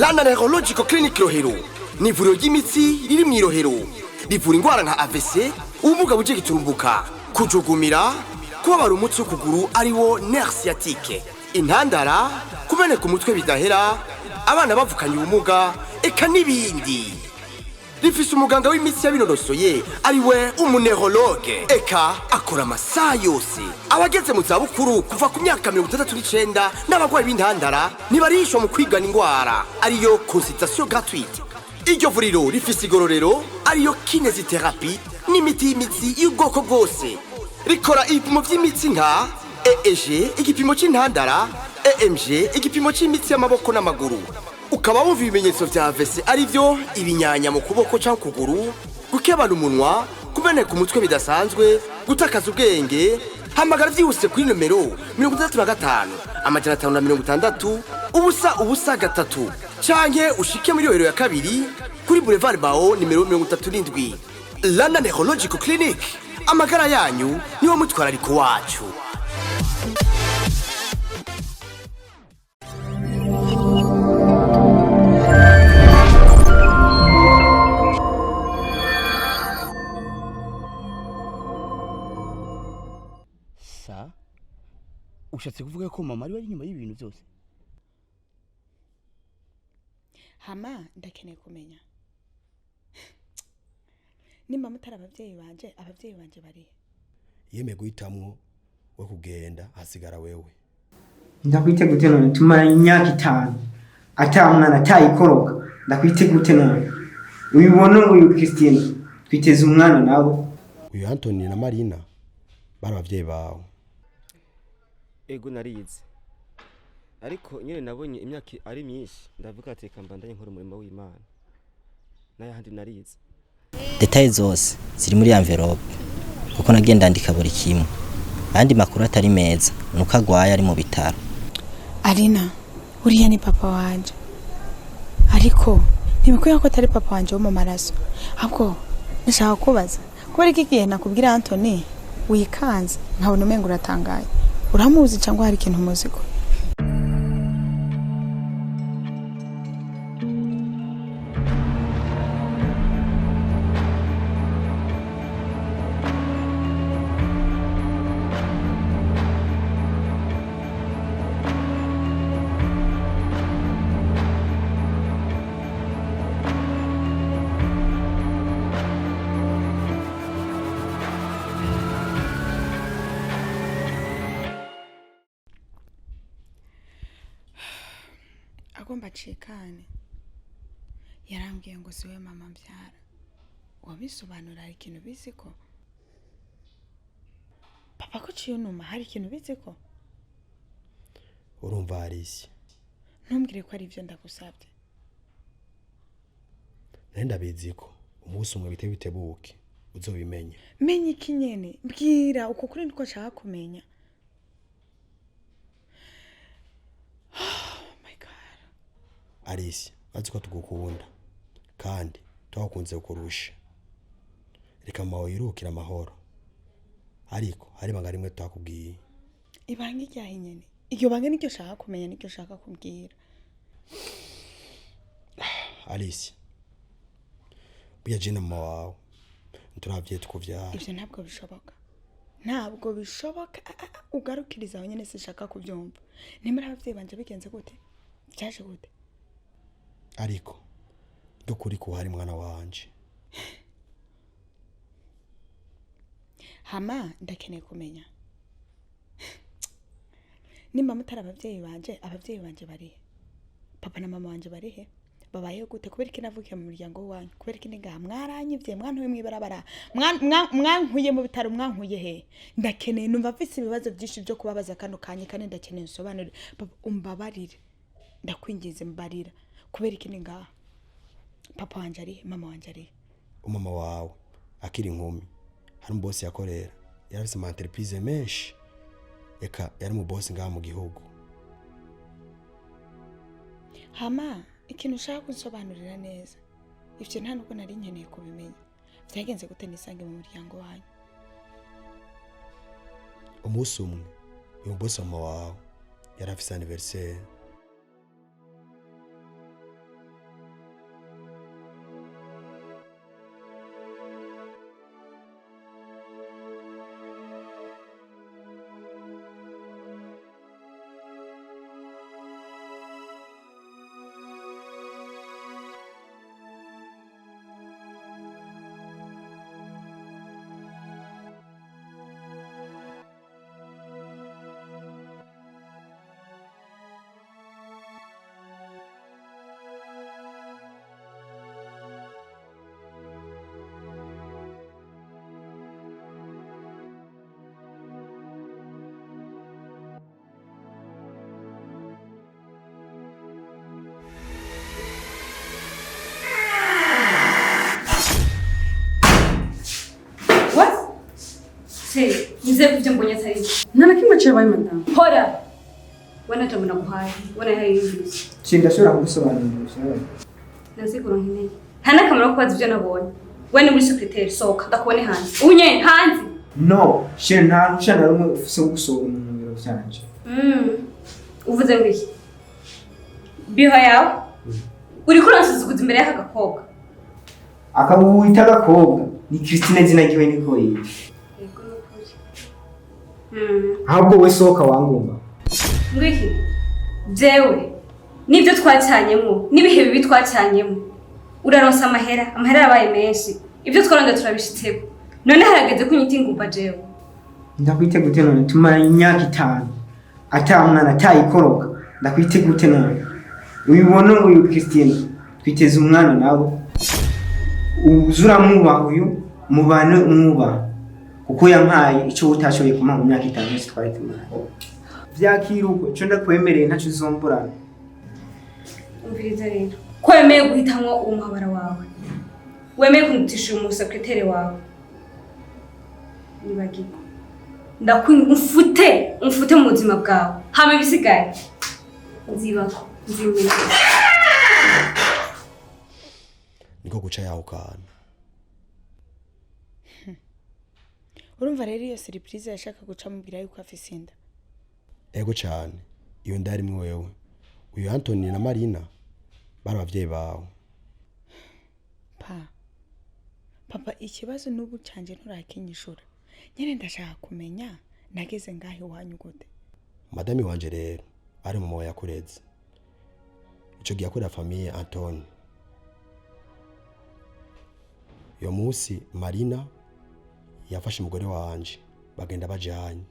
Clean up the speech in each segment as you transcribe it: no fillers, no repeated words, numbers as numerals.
Lana Neurological Clinic Rohero ni ivuriro ry'imitsi riri mu Irohero, rivura indwara nka AVC, ubumuga buje giturumbuka, kujugumira, kubabara umutsi w'ukuguru ariwo nerf sciatique, intandara, kumeneka umutwe bidahera, abana bavukanye ubumuga, eka n'ibindi. Rifise umuganga w'imitsi yabinonosoye, ariwe umu neurologue, eka akora amasaha yose. Abageze mu zabukuru kuva ku myaka 69 n'abarwayi b'intandara ntibarishwa mu kwigana indwara, ariyo consultation gratuite. Iryo vuriro rifise igororero, ariyo kinésithérapie, n'imiti y'imitsi y'ubwoko bwose. Rikora ibipimo by'imitsi nka EEG, igipimo cy'intandara, EMG, igipimo cy'imitsi y'amaboko n'amaguru. Ukaba wumva ibimenyetso vya AVC, arivyo ibinyanya mu kuboko cyangwa ukuguru, gukebana umunwa, kumeneka umutwe bidasanzwe, gutakaza ubwenge, hamagara byihuse kuri nomero 65 560 0 0 3, canke ushike muri Rohero ya kabiri kuri Boulevard Bao nimero 37. Lana Neurological Clinic, amagara yanyu niwo mutwarariko wacu. Sa ushatse kuvuga ko mama ari we ari inyuma y'ibintu byose? Hama ndakeneye kumenya, nimba mutari ababyeyi banje, ababyeyi banje barihe? Yemeye guhitamwo we kugenda, hasigara wewe. Ndakwite gute none? Tumaranye imyaka 5 ata mwana, atayikoroka, ndakwite gute none? Uyibona uyu Christine, twiteze umwana nawe. Uyu Anthony na Marina bari abavyeyi bawe. Ego, narize, ariko nyine nabonye imyaka ari myinshi, ndavuga ati reka mbandanye nkora umurimo w'Imana, n'ayahandi narize. Détails zose ziri muri enveloppe, kuko nagiye ndandika buri kimwe. Ayandi makuru atari meza nuko agwaye, ari mu bitaro. Arina, uriya ni papa wanje, ariko ntibikwiye ko atari papa wanje wo mu maraso. Ahubwo ndashaka kubaza, kubera iki gihe nakubwira Anthony wikanze nkabona umenga uratangaye? Uramuzi cyangwa hari ikintu umuzi ko? Agomba acikane, yarambwiye ngo siwe mama mbyara. Wabisobanura? Hari ikintu bizi ko papa ko uciye unuma? Hari ikintu bizi ko? Urumva Alice. Ntumbwire ko ari ibyo, ndagusabye. Nari ndabizi ko umunsi umwe bite bitebuke uzobimenya. Menya iki nyene? Mbwira uko kuri niko nshaka kumenya. Oh my God. Alice, azi ko tugukunda kandi twakunze kurusha. Reka mama wirukire amahoro, ariko hari ibanga rimwe tutakubwiye. Ibanga iryahe nyene? Iryo banga niryo nshaka kumenya, niryo nshaka kubwira. Alice, burya je na mama wawe ntituravye tukuvyara. Ibyo ntabwo bishoboka, ntabwo bishoboka. Ah, ah, ah, ugarukiriza aho nyene, sinshaka kubyumva. Nimba ari ababyeyi banje, bigenze gute? Byaje gute? Ariko ndukuri kuhari, mwana wanje. Hama ndakeneye kumenya, nimba mutari ababyeyi banje, ababyeyi banje barihe? Papa na mama wanje barihe? Babayeho gute? Kubera iki navukiye mu muryango wanyu? Kubera iki ningaha? Mwaranyivye, mwantuye mw'ibarabara, mwankuye mu bitaro, mwankuye he? Ndakeneye, numva mfise ibibazo byinshi byo kubabaza kano kanya, kandi ndakeneye nsobanure. Papa, umbabarire, ndakwinginze, mbarira, kubera iki ningaha? Papa wanje arihe? Mama wanje arihe? Umama wawe akiri inkumi hari umubosi yakorera, yari afise ama entreprise menshi, eka yari umubosi ngaha mu gihugu. Hama ikintu ushaka kunsobanurira neza, ibyo nta nubwo nari nkeneye kubimenya. Byagenze gute nisange mu muryango wanyu? Umunsi umwe uyu mubosi wa mama wawe yari afise anniversaire. Chéri, nizeye ko ibyo mbonye atari byo. Nta na kimwe cyabaye, madamu. Hora! We na jambo naguhaye, we na yahaye yumvise. Chéri, ndashobora kugusobanurira ibyabaye. Nta nkeneye. Nta n'akamaro ko kubaza ibyo nabonye. We ni muri secrétaire, sohoka, ndakubone hanze. Unye, hanze! No, chéri, nta ruhushya na rumwe ufise rwo gusohora umuntu mu biro vyanje. Uvuze ngo iki? Biho yawe? Uriko uransuzuguza imbere y'aka gakobwa. Akawita agakobwa ni Christine, izina ryiwe niko yitwa. Yego, nukuri. Ahubwo we sohoka wangumba. Ngo iki? Jewe nibyo twacanyemo, n'ibihe bibi twacanyemo. Uraronsa amahera, amahera yabaye menshi. Ibyo twaronda turabishitseko. None harageze ko unyita ingumba jewe. Ndakwite gute none? Tumaranye imyaka 5 ata mwana, atayikoroka, ndakwite gute none? Uyibona uyu Christine, twiteze umwana nawe, uza uramwubaha, uyu mubane umwubaha, kuko yampaye icyo utashoboye kumpa mu myaka 5 yose twari tumaranye. Vyakira uko ico ndakwemereye, ntaco uzomburana. Umviriza rero. Ko wemeye guhitamwo uwo muhabara wawe, wemeye kundutisha uyu musekreteri wawe. Nibagirwa. Umfute, umfute mu buzima bwawe. Hama ibisigaye. Nzibako, nzimenya. Niko guca yahukana. Urumva rero, iyo surprise yashaka guca amubwira yuko afise inda. Ego cyane, iyo nda yarimwo wewe. Uyu Anthony na Marina bari abavyeyi bawe. Pa papa, ikibazo n'ubu canje nturakinyishura nyene. Ndashaka kumenya nageze ngaho iwanyu gute. Madame wanje rero ari mama wawe yakureze. Ico gihe yakorera famille Anthony. Uyo munsi Marina yafashe umugore wanje bagenda bajanye,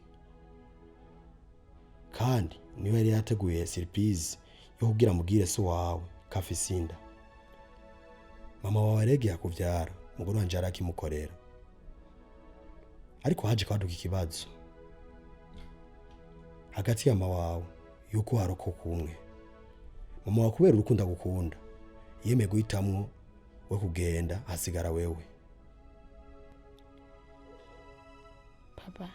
kandi niwe yari yateguye surprise yo kugira mubwire so wawe ko afise inda. Mama wawe aregeye akuvyara, umugore wanje yari akimukorera, ariko haje kwaduka ikibazo hagati ya mama wawe yuko harokoka umwe. Mama wawe, kubera urukundo agukunda, yemeye guhitamwo we kugenda, hasigara wewe. Papa,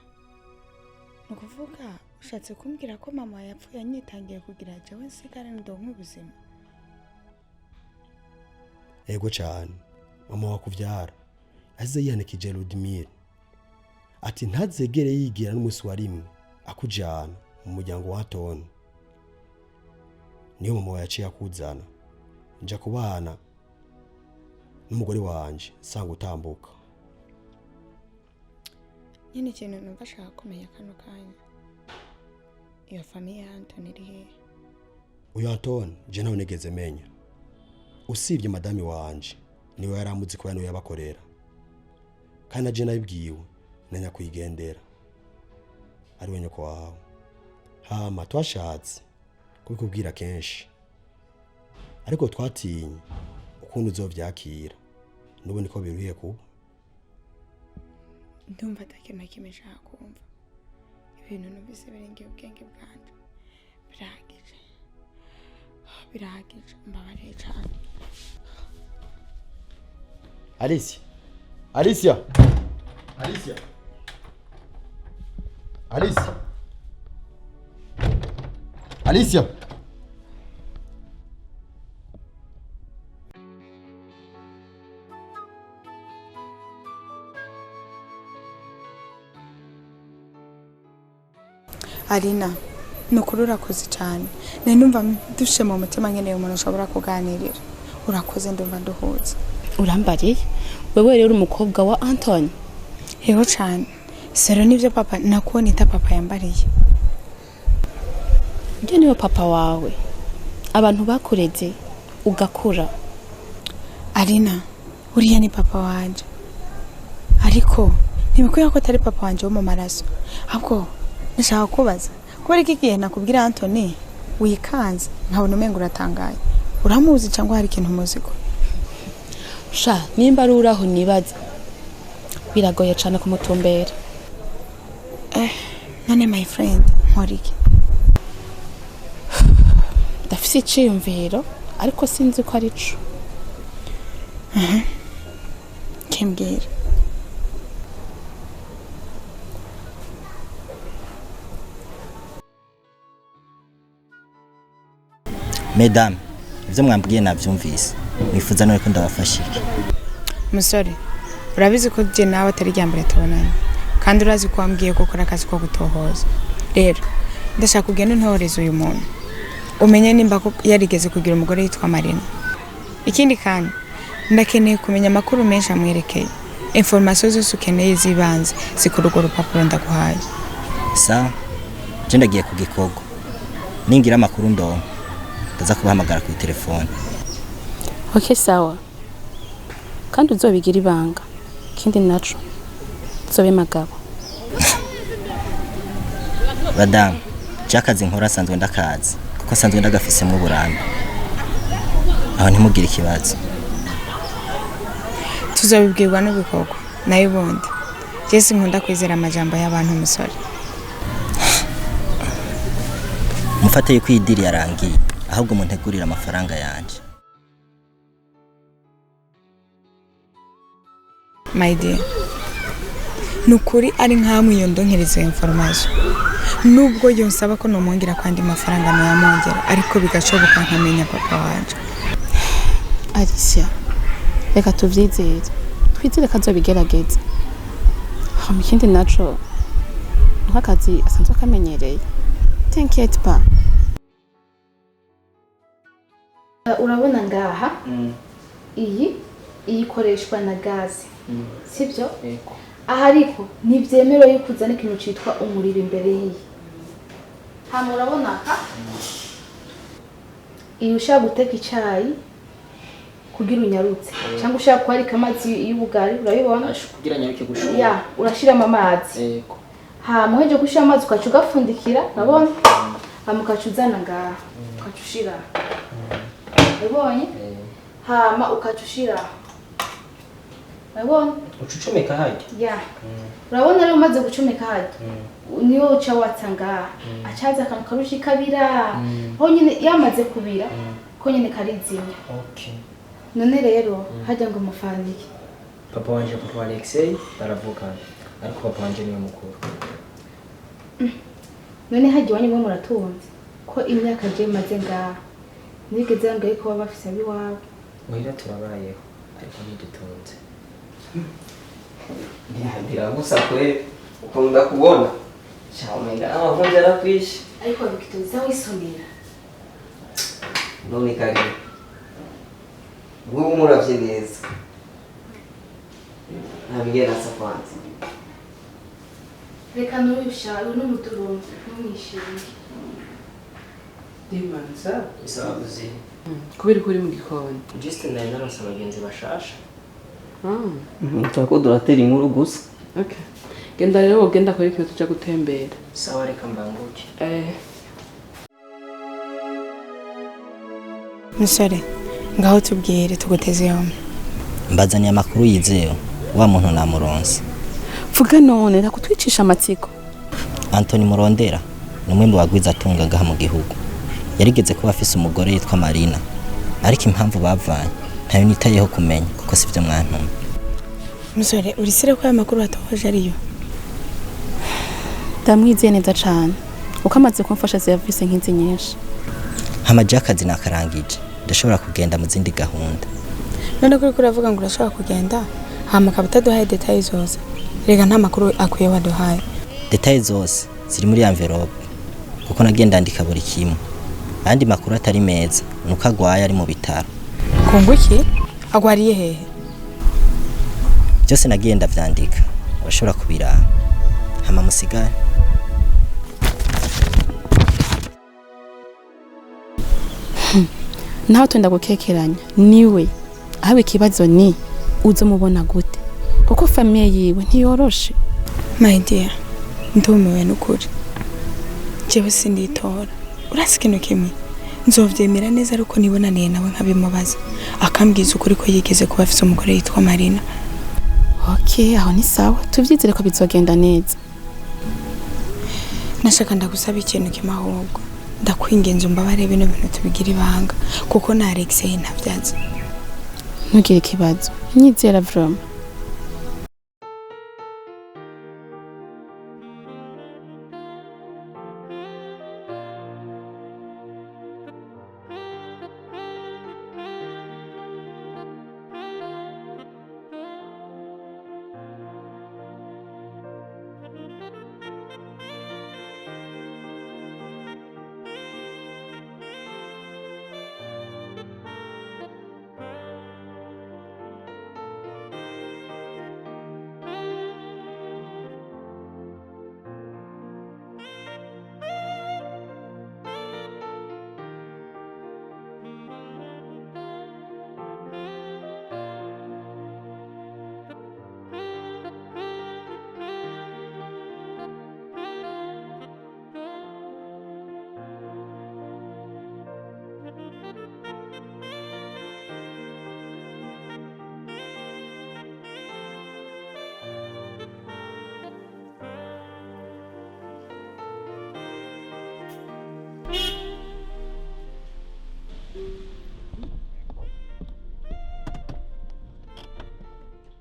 ni ukuvuga ushatse kumbwira ko mama yapfuye anyitangiye kugira jewe nsigare ndonke ubuzima? Ego cyane. Mama wakuvyara azize yihanikije Ludmila ati ntazegere yigira n'umunsi wa rimwe akujana mu muryango wa Tony. Niyo mama wawe yaciye akuzana, nja kubana n'umugore wanje sanga utambuka. Nyine ikintu numva ashaka kumenya kano kanya, iyo famille ya Antony iri hehe? Uyu Antoni je ntawe nigeze menya, usibye madame wanje, niwe yari amuzi kubera niwe yabakorera, kandi na je nabibwiwe na nyakwigendera ari we nyoko wawe. Hama twashatse kubikubwira kenshi, ariko twatinye ukuntu uzovyakira. N'ubu niko biruhiye kuba. Ndumva atakintu na kimwe nshaka kumva. Ibintu numvise birengeye ubwenge bwanje. Birahagije, birahagije, mbabariye cyane. Alicia, Alicia, Alicia, Alicia, Alicia. Arina, ni ukuri urakoze cyane. Nari numva dushe mu mutima, nkeneye umuntu ushobora kuganirira. Urakoze, ndumva nduhutse. Urambariye wewe rero uri umukobwa wa Anthony? Yego cyane. Sero nibyo papa nakuwo nita papa yambariye. Ibyo niwe papa wawe, abantu bakureze ugakura? Arina, uriya ni papa wanje, ariko ntibikwiye ko atari papa wanje wo mu maraso. Ahubwo ndashaka kubaza, kubera iki igihe nakubwira Anthony wikanze nkabona umenga uratangaye? Uramuzi cyangwa hari ikintu umuzi ko? Sha, nimba ari uraho nibaza, biragoye cane kumutumbera. Eh, none my friend, nkora iki? Ndafise iciyumviro, ariko sinzi ko ari co. Kimbwira. Mesdames, ivyo mwambwiye navyumvise. Mwifuza none ko ndabafasha iki? Musore, urabizi ko jye nawe atari irya mbere tubonanye, kandi urazi ko wambwiye ko ukora akazi ko gutohoza. Rero ndashaka ugenda untohoreza uyu muntu, umenye nimba ko yarigeze kugira umugore yitwa Marina. Ikindi kandi, ndakeneye kumenya amakuru menshi amwerekeye. Information zose ukeneye z'ibanze zikora urwo rupapuro ndaguhaye. Sawa, je ndagiye ku gikorwa. Ningira amakuru ndonka, ndaza kubahamagara kuri telefone. Okay, sawa, kandi uzobigira ibanga. Ikindi naco, uzobe magabo. Badamu, je akazi nkora asanzwe ndakazi, kuko asanzwe ndagafisemwo uburambe. Aho ntimugire ikibazo. Tuzobibwirwa n'ibikorwa. Nayo ubundi jye sinkunda kwizera amajambo y'abantu, musore. Mufate yuko iyi deal yarangiye, ahubwo muntegurire amafaranga yanje. My dear, ni ukuri ari nkamwe iyo ndonkereza iyo information, nubwo yonsaba ko nomwongera kwandi mafaranga noyamwongera, ariko bigashoboka nkamenya papa wanje. Alicia, reka tuvyizere, twizere ko azobigerageza. Hama ikindi naco, nuko akazi asanzwe akamenyereye. T'inquiète pas. Urabona ngaha, iyi ikoreshwa na gaze, sibyo? Aha ariko ntibyemerewe yuko uzana ikintu citwa umuriro imbere y'iyi. Hama urabona aka, iyo ushaka guteka icayi kugira unyarutse, cyangwa ushaka kwarika amazi y'ubugari, urabibona? Kugira nyaruke gushuha. Ya, urashiramo amazi. Hama uhejeje gushira amazi, ukaca ugapfundikira, urabona? Hama ukaca uzana ngaha, ukaca ushira, ubonye? Hama ukaca ushira, urabona? Uca ucomeka harya. Ya, urabona rero, umaze gucomeka harya, niwo uca watsa ngaha, acaza akantu karushi kabira. Aho nyine yamaze kubira ko nyine karizimya. None rero harya ngo mufanike? Papa wanje, papa wa Alexei, baravukana, ariko papa wanje niwe mukuru. None harya iwanyu mwe muratunze, ko imyaka je maze ngaha nigeze yambwiye ko baba bafise abiwabo? Muhira turabayeho, ariko ntidutunze. Biragusa kweli, ukunda kubona sha umenga n'amavunja arakwishe. Ariko Victor, uza wisonera. None kare nk'ubu muravye neza, ntabigera asa kwanza. Reka n'uyu sha, uyu n'umuturumbi, ntumwishinge. Ndimanza. Bisaba kuzi. Kubera ko uri mu gikoni? Juste nari naronse abagenzi bashasha. Turako duratera inkuru gusa. Okay. Genda rero, wogenda kora ikintu, tuja gutembera. Sawa, reka mbanguke. Eh. Musore, ngaho tubwire, tuguteze yombi. Mbazaniye amakuru yizewe. Wa muntu namuronse. Vuga none, reka kutwicisha amatsiko. Anthony Murondera ni umwe mu bagwiza atunga ngaha mu gihugu. Yarigeze kuba afise umugore yitwa Marina, ariko impamvu bavanye ntayo nitayeho kumenya, kuko sivyo mwantumye. Musore, urisire ko aya makuru watohoje ariyo? Ndamwizeye neza cane, kuko amaze kumfasha serivisi nk'izi nyinshi. Hama je akazi nakarangije, ndashobora kugenda mu zindi gahunda. None kuri uravuga ngo urashobora kugenda, hama akaba ataduhaye détails zose? Reka, nta makuru akwiye waduhaye. Détails zose ziri muri enveloppe, kuko nagiye ndandika buri kimwe. Ayandi makuru atari meza nuko agwaye, ari mu bitaro. Kunguki? Agwariye hehe? Byose nagiye ndavyandika, urashobora kubiraba. Hama musigare. Naho twenda gukekeranya niwe, ahubwo ikibazo ni uzomubona gute, kuko famille yiwe ntiyoroshe. My dear, ndumiwe n'ukuri. Jewe sinditora. Urasi ikintu kimwe, nzovyemera neza ariko nibonaniye nawe nkabimubaza, akambwiza ukuri ko yigeze kuba afise umugore yitwa Marina. Okay, aho ni sawa, tuvyizere ko bizogenda neza. Nashaka ndagusaba ikintu kimwe ahubwo. Ndakwinginze umbabare, bino bintu tubigira ibanga, kuko na Alexei ntavyazi. Ntugire ikibazo, nyizera vraiment.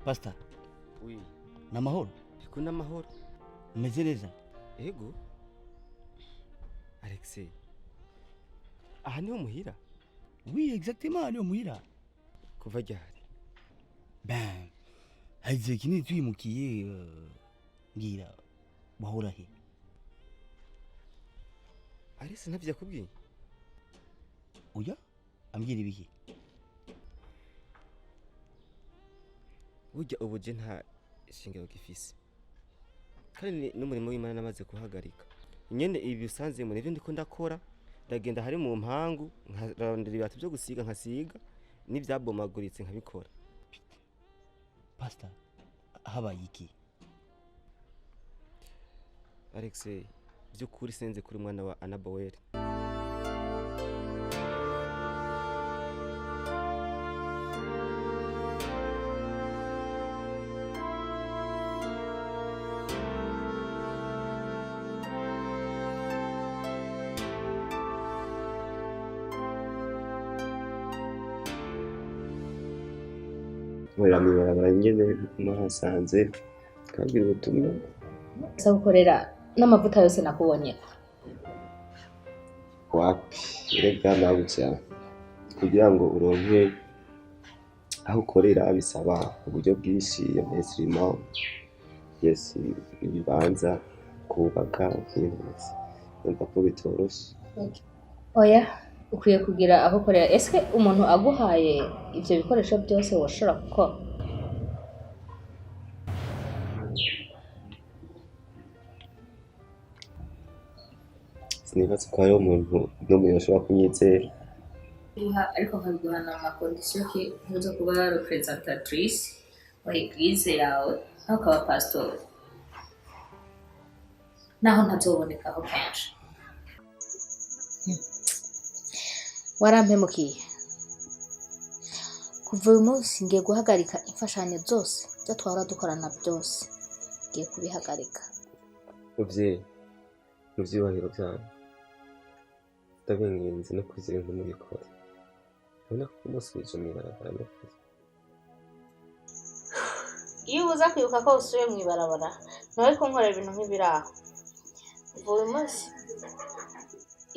Pastor. Oui. Ni amahoro? Ego, ni amahoro. Umeze neza? Ego. Alex, aha niho muhira? Oui, exactement, niho muhira. Kuva ryari? Ben, hari igihe kinini twimukiye. Mbwira, wahora he? Alice ntavyo yakubwiye? Oya, ambwira ibiki? Burya ubu je nta shingiro gifise, kandi n'umurimo w'Imana namaze kuhagarika. Nyene ibi bisanzwe nivyo ndiko ndakora. Ndagenda hari mu mpangu, nkarondera ibirato byo gusiga, nkasiga n'ivyabomaguritse nkabikora. Pastor, habaye iki? Alex, by'ukuri senze kuri umwana wa Anna Bowel. Nkorera mw'ibarabara nyene muhasanze, twabwira ubutumwa. Gusa gukorera n'amavuta yose nakubonyeko. Wapi, erega nabuja, kugira ngo uronke aho ukorera bisaba uburyo bwinshi, investissement, yes, ibibanza, kubaka ibintu, urumva ko bitoroshe. Oya, ukwiye kugira aho ukorera. Ese umuntu aguhaye ivyo bikoresho byose woshobora gukora? Sinibaza ko hariho umuntu n'umwe yoshobora kunyizera. Guha, ariko nkabiguha na ma condition ke ntuza kuba représentatrice wa église yawe, naho ukaba pastor, naho ntazobonekaho kenshi. Warampemukiye. Kuva uyu munsi ngiye guhagarika imfashanyo zose, ibyo twahora dukorana byose ngiye kubihagarika. Muvyeyi, mu vyubahiro vyanyu, ndabinginze no kwizera ntimubikore. Urabona ko umusubije mw'ibarabara n'ukuri. Iyo uza kwibuka ko usubiye mw'ibarabara, ntiwari kunkorera ibintu nk'ibiraho. Kuva uyu munsi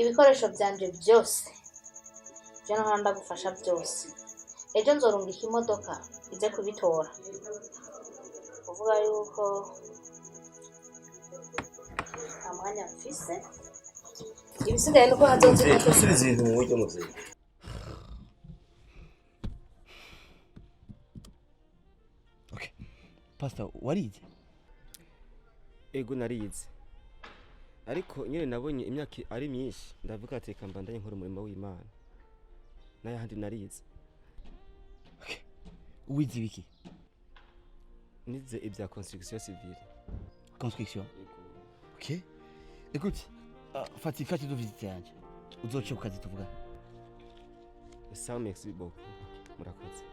ibikoresho vyanje byose, ivyo nahora ndagufasha byose, ejo nzorungika imodoka ize kubitora. Kuvuga yuko nta mwanya mfise, ibisigaye nuko hazoza Muvyeyi, twasubize ibintu mu buryo, muvyeyi. Pastor, warize? Ego, narize, ariko nyene nabonye imyaka ari myinshi, ndavuga ati reka mbandanye nkora umurimo w'Imana, n'ayahandi narize. Wize ibiki? Nize ibya construction civile. Construction. Ok, écoute, fata ikarita de visite yanjye, uzoce ku kazi tuvugana. Sawa, merci beaucoup, murakoze.